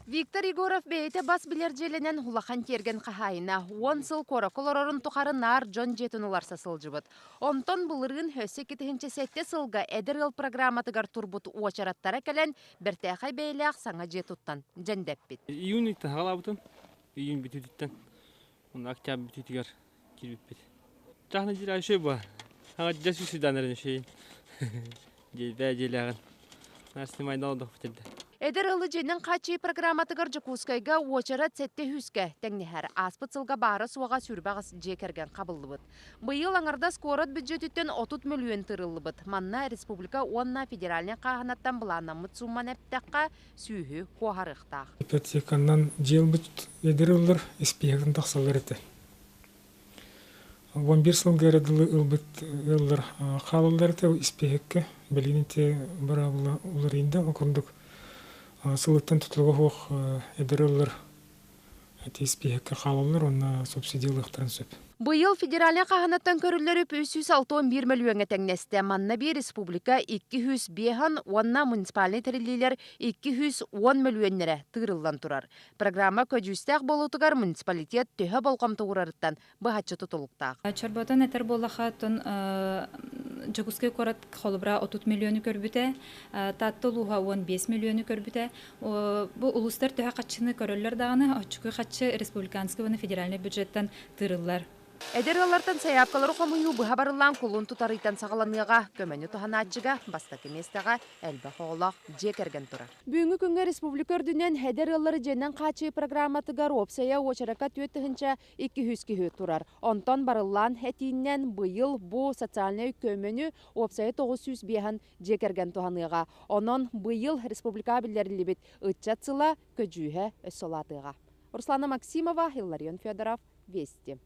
Виктор Егоров бэйэтэ бас билэр дьиэлэнэн улахан тиэргэн хаһаайына. 10 сыл куоракка олорорун тухары наар дьон дьиэтин уларса сылдьыбыт. Онтон былырыын өссө 2007 сылга эдэр ыал программатыгар турбут уочараттара кэлэн, бэртээхэй бэйэлээх саҥа дьиэ туттан дьэндэппит. Июнь саҕалаабытым. Июнь бүтүүтүттэн. Онно октябрь бүтүүтүгэр киирбиппит. Чахны дьиэ үчүгэй буолар. Хаҥа дьэ сүүсүйдаан эрэн үчүгэйин. Дьиэбээ дьиэлээҕин. Наар снимайдан олордохпут эрдэ. Эдэр ыалы дьиэнэн хааччыйыы программатыгар Дьокуускайга уочарат 7 сүүскэ тэҥнэһэр. Ааспыт сылга баара-суоҕа 28 дьиэ кэргэн хабыллыбыт. Быйыл аҥардас куорат бүддьүөтүттэн 30 мөлүйүөн тыырыллыбыт. Манна республика уонна федеральнай хааһынаттан былааннаммыт суумманы эптэххэ, сүүһү куоһарыахтаах. Ипотеканан дьиэ ылбыт эдэр ыаллар испииһэктэн тахсаллар этэ. 11 сылга эрэ дылы ылбыт ыаллар хаалаллар этэ испииһэккэ. Билигин ити быраабыла уларыйда. Ол курдук сылыттан тутулуга суох эдэр ыаллар ити испииһэккэ хаалаллар уонна субсидиялыахтарын сөп. Быйыл федеральнай хааһынаттан көрүллэр үп 361 мөлүйүөҥҥэ тэҥнэстэ. Манна биир республика 205 уонна муниципальнай тэриллиилэр 210 мөлүйүөннэрэ тыырыллан турар. Программа көдьүүстээх буолуутугар муниципалитет төһө болҕомто уурарыттан быһаччы тутулуктаах. Чорботон этэр буоллахха, оттон Дьокуускай куорат холобура 30 миллиону көрбүтэ, Таатта улууһа 15 миллиону көрбүтэ. Бу улуустар төһө хаччыны көрөллөр даҕаны, оччугуй хаччы республиканский уонна федеральный бюджеттан тыырыллар. Эдэр ыаллартан сайаапкалары хомуйуу быһа барыллаан кулун тутар ыйтан саҕаланыаҕа. Көмөнү туһанааччыга бастакы миэстэҕэ элбэх оҕолоох дьиэ кэргэн турар. Бүгүҥҥү күҥҥэ республика үрдүнэн эдэр ыаллары дьиэнэн хааччыйыы программатыгар уопсайа уочаракка 4200 киһи турар. Онтон барыллаан этииннэн быйыл бу социальнай көмөнү уопсайа 905 дьиэ кэргэн туһаныаҕа. Онон быйыл республикаҕа биллэриллибит ыччат сыла көдьүүһэ өссө улаатыаҕа. Руслана Максимова, Илларион Федоров, Вести.